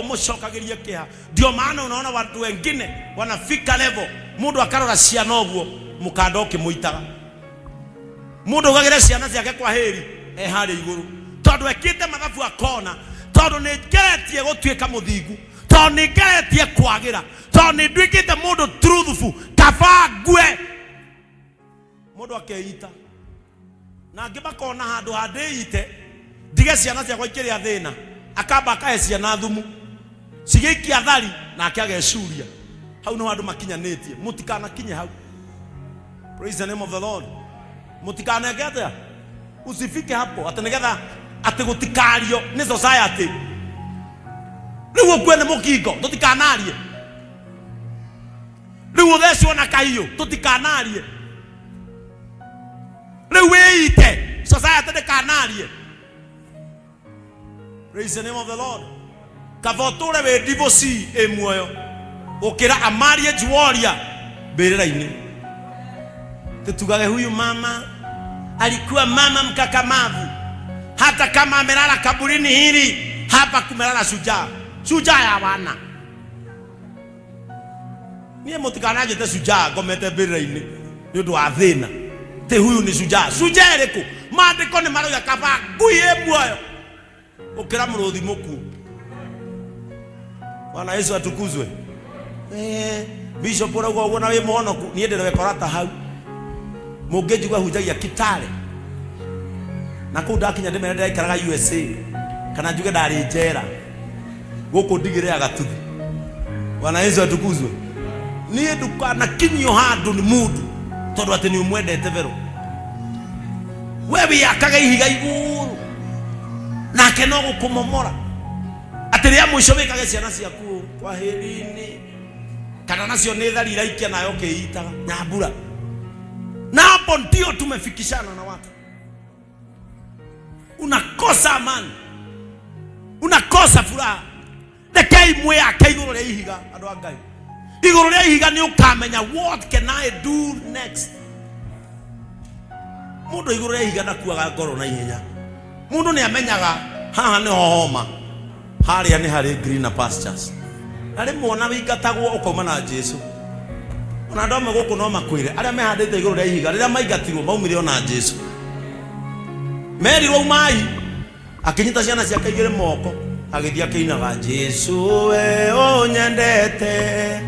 Mũcokagĩrie kĩeha. Ndio maana unaona watu wengine wanafika level mundu akarora ciana ũguo mũkanda ũkĩmũitaga. Mundu augagĩre ciana ciake kwa heri e harĩa igũrũ, tondũ ekĩte mathabu akona, tondũ nĩ ngeretie gũtuĩka mũthingu, tondũ nĩ ngeretie kwagĩra, tondũ nĩ nduĩkĩte mũndũ truthful, kaba ngue. Mũndũ akeita na angĩ makona handũ ha ndĩite ndige ciana ciakwa ikĩrĩa thĩna, akamba akahe ciana thumu cigĩikia thari nake agecuria. Hau nĩho andũ makinyanĩtie. Mũtikanakinye hau. Praise the name of the Lord. Mũtikaneke atĩa? Usifike hapo atĩ nĩgetha atĩ gũtikario nĩ society. Rĩu ũkue nĩ mũkingo, tũtikanarie. Rĩu ũthecwo na kahiũ, tũtikanarie. Rĩu wĩite, society ndĩkanarie. Praise the name of the Lord. Kaba ũtũre wĩ divorcee ĩ muoyo gũkĩra a marriage warrior mbĩrĩra-inĩ. Tũtugage huyu mama alikuwa mama mkakamavu, hata kama amelala kaburini hili hapa kumelala shujaa, shujaa ya wana. Niĩ mũtikananjĩte shujaa ngomete mbĩrĩra-inĩ nĩ ũndũ wa thĩna. Tĩ huyu ni shujaa. Shujaa ĩrĩkũ? Maandĩko nĩ marauga kaba ngui ĩ muoyo gũkĩra mũrũthi mũkuũ. Bwana Yesu atukuzwe. Bishop ũrauga ũguo na wĩ mũhonoku, niĩ ndĩrwekora ta hau. Mũngĩnjigua hunjagia Kitale na kũu ndakinya ndĩmere ndĩraikaraga USA kana njuge ndarĩ njera gũkũ ndigĩrĩ ya gatuthi. Bwana Yesu atukuzwe. Niĩ ndukanakinyio handũ nĩ mũndũ tondũ atĩ nĩ ũmwendete vero. We wĩakaga ihiga igũrũ nake no gũkũmomora. Atĩ rĩa mũico wĩkage ciana ciaku ũũ, kwaherini, kana nacio nĩ thari iraikia nayo ũkĩitaga nyambura. Na hapo ndio tumefikishana na watu. Unakosa amani, unakosa furaha. Rekei mwĩyake igũrũ rĩa ihiga, andũ a Ngai. Igũrũ rĩa ihiga nĩ ũkamenya what can I do next. Mũndũ igũrũ rĩa ihiga ndakuaga ngoro na ihenya. Mũndũ nĩ amenyaga haha nĩho homa, harĩa nĩ harĩ greener pastures. Na rĩmwe ona wĩingatagwo ũkauma na Jesu. Ona andũ amwe gũkũ no makwĩre arĩa mehandĩte igũrũ rĩa ihiga rĩrĩa maingatirwo maumire ona Jesu. Merirwo umai, akĩnyita ciana ciake igĩrĩ moko agĩthiĩ akĩinaga Jesu we ũnyendete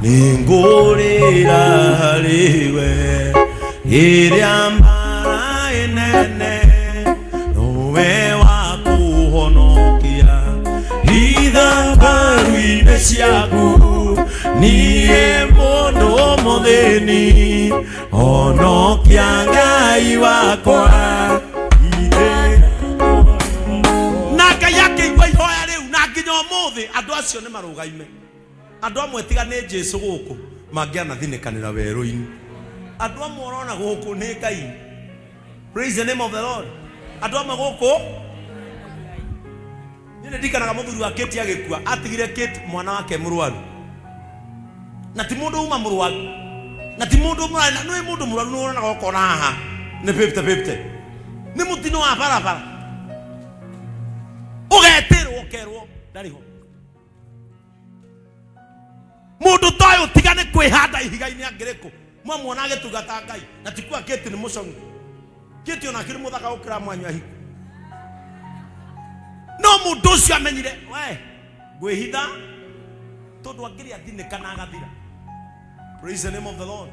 nĩngũrĩra harĩ we ĩrĩa mbara ĩnene nowe wa kũhonokia hitha mbaru-inĩ ciaku niĩ mũndũ mũthĩni honokia Ngai wakwa. Na Ngai akĩigua ihoya rĩu, na nginya ũmũthĩ andũ acio nĩ marũgaime. Andũ amwe tiga nĩ Jesu gũkũ mangĩanathinĩkanĩra werũ-inĩ. Andũ amwe ũrona gũkũ nĩ Ngai. Praise the name of the Lord. Andũ amwe gũkũ niĩ nĩ ndirikanaga mũthuri wa Kate agĩkua, atigire Kate mwana wake mũrwaru. Na ti mũndũ uma mũrwaru. Na ti mũndũ mũrarĩ na nĩ mũndũ mũrwaru nĩ wonaga ũkona haha nĩ 50-50. Nĩ mũtino wa barabara. Ũgetĩrwo ũkerwo ndarĩ ho. Mũndũ ta ũyũ tiga nĩ kwĩhanda ihiga-inĩ angĩrĩ kũ? Mwamuona agĩtungata Ngai na ti kuga Kate nĩ mũcong'i. Kate onake nĩ mũthaka gũkĩra mwanyu ahiku. No mũndũ ũcio amenyire we ngwĩhitha tondũ angĩrĩa thinĩka na agathira. Praise the name of the Lord.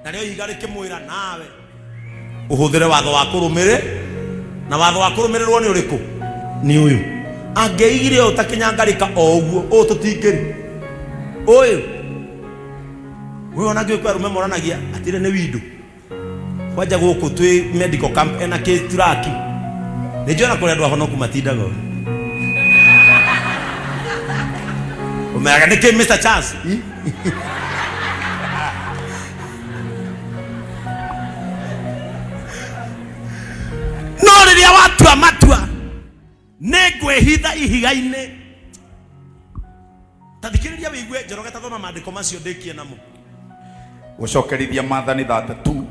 Na rĩo ihiga rĩkĩmwĩra nawe ũhũthĩre watho wa kũrũmĩrĩ na watho wa kũrũmĩrĩrwo nĩ ũrĩkũ? Nĩ ũyũ. Angĩigire ũũ ta kĩnyangarĩka o ũguo, ũũ tũtingĩrĩ. Ũyũ. Ũyũ ona ngĩũĩ kwĩ arũme moranagia atĩrĩ nĩ windu. Kwanja gũkũ twĩ medical camp ena kĩturaki. Nĩ njũĩ ona kũrĩ andũ ahonoku matindaga ũũ. Ũmeraga nĩkĩ Mr. Charles? Ih? No rĩrĩa watua matua nĩ ngwĩhitha ihiga-inĩ. Ta thikĩrĩria wĩigue Njoroge ta thoma maandĩko macio ndĩkie namo. Gũcokerithia maathani 32.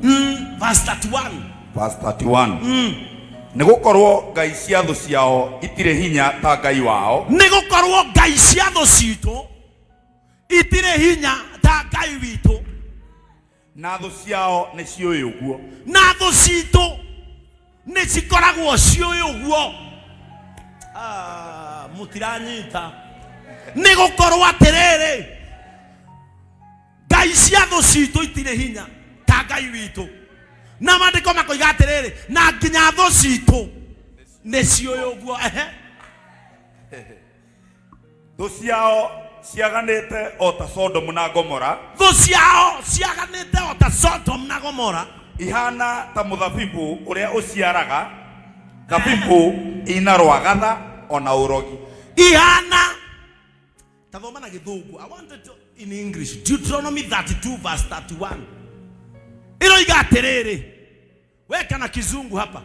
Verse 31. Verse 31. Nĩ gũkorwo ngai cia thũ ciao itirĩ hinya ta Ngai wao. Nĩ gũkorwo ngai cia thũ citũ itirĩ hinya ta Ngai witũ. Na thũ ciao nĩ ciũĩ ũguo. Na thũ citũ nĩ cikoragwo ciũĩ ũguo. Ah, mũtiranyita. Nĩ gũkorwo atĩrĩrĩ, ngai cia thũ citũ itirĩ hinya ta Ngai witũ. Na maandĩko makoiga atĩrĩrĩ, na nginya thũ citũ nĩ ciũĩ ũguo. Ehe. Thũ ciao ciaganĩte o ta Sodomu na Gomora. Thũ ciao ciaganĩte o ta Sodomu na Gomora. Ihana ta mũthabibũ ũrĩa ũciaraga thabibũ ina rwagatha o na ũrogi. Ihana ta thoma na gĩthũngũ. I wanted to in English. Deuteronomy 32 verse 31. Ĩroiga atĩrĩrĩ, weka na kizungu hapa.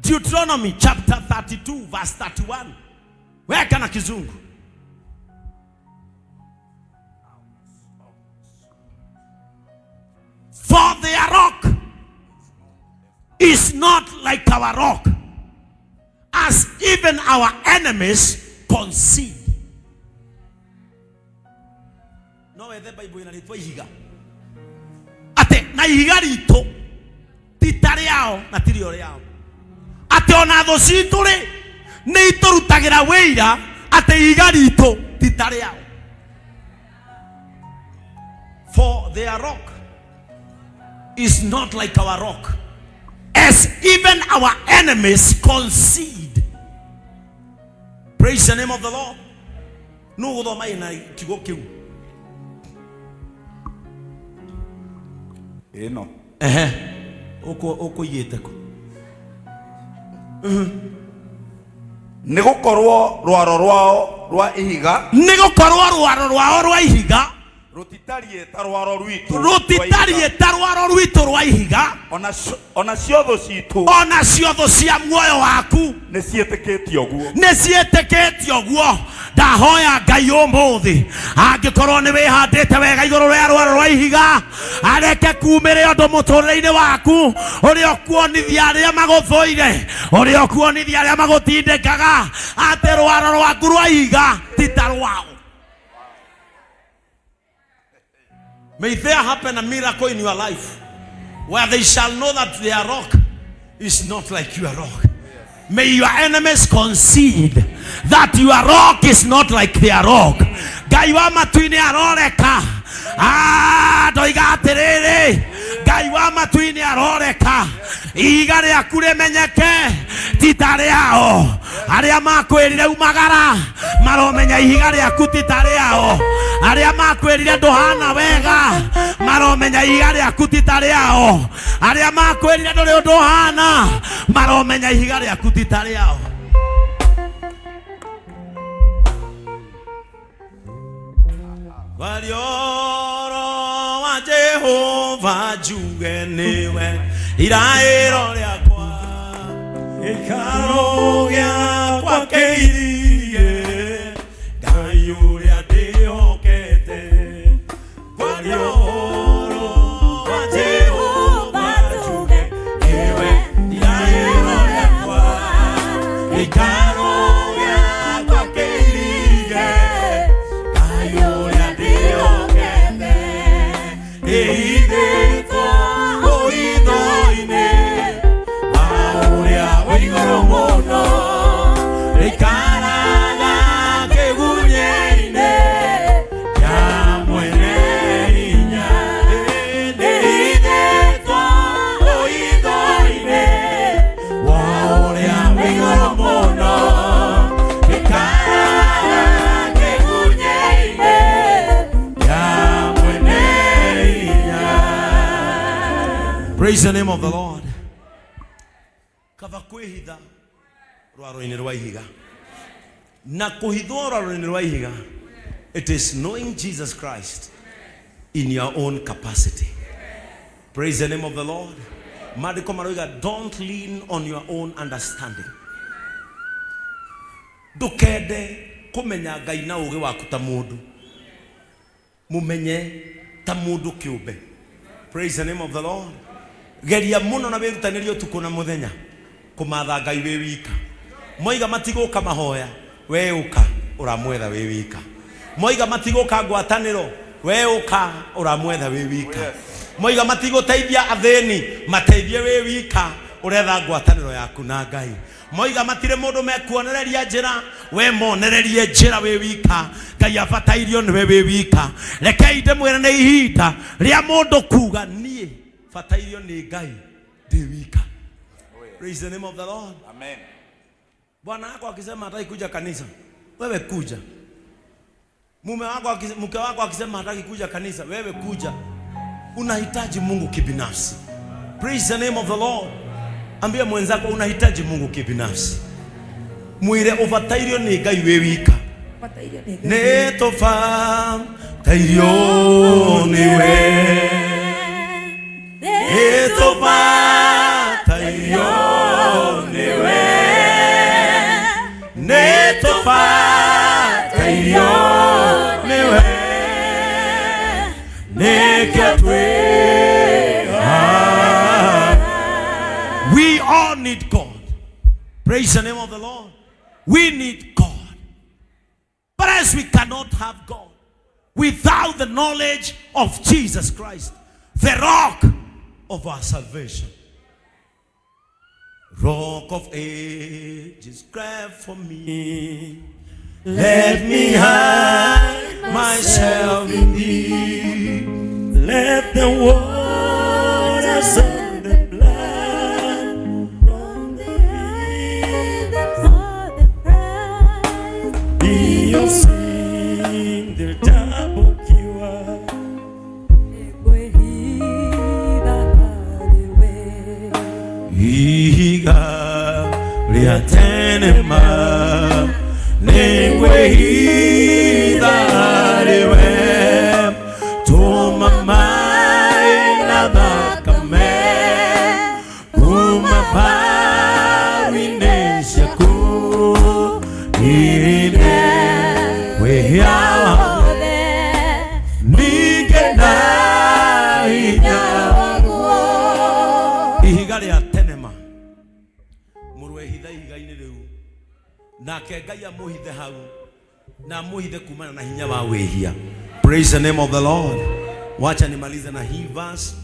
Deuteronomy chapter 32 verse 31. Weka na kizungu. For their rock is not like our rock, as even our enemies concede. No wethe Bible ĩna rĩtwa ihiga, atĩ na ihiga ritũ ti ta rĩao na ti rĩo rĩao, atĩ ona thũ citũ rĩ nĩ itũrutagĩra wĩira atĩ ihiga ritũ ti ta rĩao. For their rock is not like our rock, as even our enemies concede. Praise the name of the Lord. Nũ gũthoma ĩna kiugo kĩu? Ĩno. Ehe. Ũkũigĩte kũ? Nĩ gũkorwo rwaro rwao rwa ihiga. Nĩ gũkorwo rwaro rwao rwa ihiga. Rũtitariĩ ta rwaro rwitũ rwa ihiga. Rũtitariĩ ta rwaro rwitũ rwa ihiga. Ona cio thũ citũ. Ona cio thũ cia muoyo waku. Nĩ ciĩtĩkĩtie ũguo. Nĩ ciĩtĩkĩtie ũguo. Ndahoya Ngai ũmũthĩ, angĩkorwo nĩ wĩhandĩte wega igũrũ rĩa rwaro rwa ihiga, areke kumĩre ũndũ mũtũrĩre-inĩ waku ũrĩa ũkuonithia arĩa magũthũire, ũrĩa ũkuonithia arĩa magũtindĩkaga atĩ rwaro rwaku rwa ihiga ti ta rwao. May there happen a miracle in your life where they shall know that their rock is not like your rock. May your enemies concede that your rock is not like their rock. Ngai wa matu-inĩ aroreka. Ah, ndoiga atĩrĩrĩ, Ngai wa matu-inĩ aroreka. Ihiga rĩaku rĩmenyeke ti ta rĩao. Arĩa makwĩrire umagara maromenya ihiga rĩaku ti ta rĩao. Arĩa makwĩrire ndũhana wega maromenya ihiga rĩaku ti ta rĩao. Arĩa makwĩrire ndũrĩ ũndũ ũhana maromenya ihiga rĩaku ti ta rĩao. Warioro wa Jehova njuge nĩwe iraĩro rĩakwa, gĩikaro gĩakwa kĩirie, Ngai ũrĩa ndĩhokete. Warioro wa Jehova njuge nĩwe iraĩro rĩakwa, gĩikaro gĩakwa kĩirie, Ngai ũrĩa ndĩhokete. Ĩhithĩtwo ũitho-inĩ wa ũrĩa wĩ igũrũ mũno, rĩikaraga kĩgunyĩ-inĩ kĩa mwene hinya. Ĩhithĩtwo ũitho-inĩ wa ũrĩa wĩ igũrũ mũno, rĩikaraga kĩgunyĩ-inĩ kĩa mwene hinya. Praise the name of the Lord. Kaba kwĩhitha rwaro-inĩ rwa ihiga, na kũhithwo rwaro-inĩ rwa ihiga, it is knowing Jesus Christ in your own capacity. Praise the name of the Lord. Maandĩko maroiga, don't lean on your own understanding. Ndũkende kũmenya Ngai na ũũgĩ waku ta mũndũ, mũmenye ta mũndũ kĩũmbe. Praise the name of the Lord. Geria mũno na wĩrutanĩrie ũtukũ na mũthenya. Kũmatha Ngai wĩ wika. Moiga matigũka mahoya, we ũka ũramwetha wĩ wika. Moiga matigũka ngwatanĩro, we ũka ũramwetha wĩ wika. Moiga matigũteithia athĩni, mateithie wĩ wika ũretha ngwatanĩro yaku na Ngai. Moiga matirĩ mũndũ mekuonereria njĩra, we monererie njĩra wĩ wika. Ngai abatairio nĩwe wĩ wika. Rekei ndĩmwĩre nĩ ihinda rĩa mũndũ kuga niĩ batairio nĩ Ngai ndĩ wika. Praise the name of the Lord. Amen. Bwana wako akisema hataki kuja kanisa, wewe kuja. Mume wako mke wako akisema hataki kuja kanisa, wewe kuja. Unahitaji Mungu kibinafsi. Praise the name of the Lord. Ambia mwenzako unahitaji Mungu kibinafsi. Mwire ubatairio ni Ngai wĩ wika. Batairio nĩ Ngai. Nĩ tũbatairio nĩwe. Nĩ tũbatairio nĩwe. Nĩ tũbatairio nĩwe. Nĩkĩo twĩ haha. We all need God. Praise the name of the Lord. We need God. But as we cannot have God without the knowledge of Jesus Christ, the rock of our salvation. Rock of ages, cry for me. Let me hide myself in thee. Let the waters of the blood From the rhythms of the Christ be your single double cure. Nĩngwĩhitha harĩ we. Ihiga rĩa tene ma nĩngwĩhitha harĩ we tũma maĩ na thakame kuma mbaru-inĩ ciaku irinde wĩhia Wothe ningĩ na hinya waguo. Ihiga rĩa tene ma mũrũ ehitha ihiga-inĩ rĩu nake Ngai amũhithe hau na amũhithe kumana na hinya wa wĩhia. Praise the name of the Lord. Wacha nimalize na hii verse.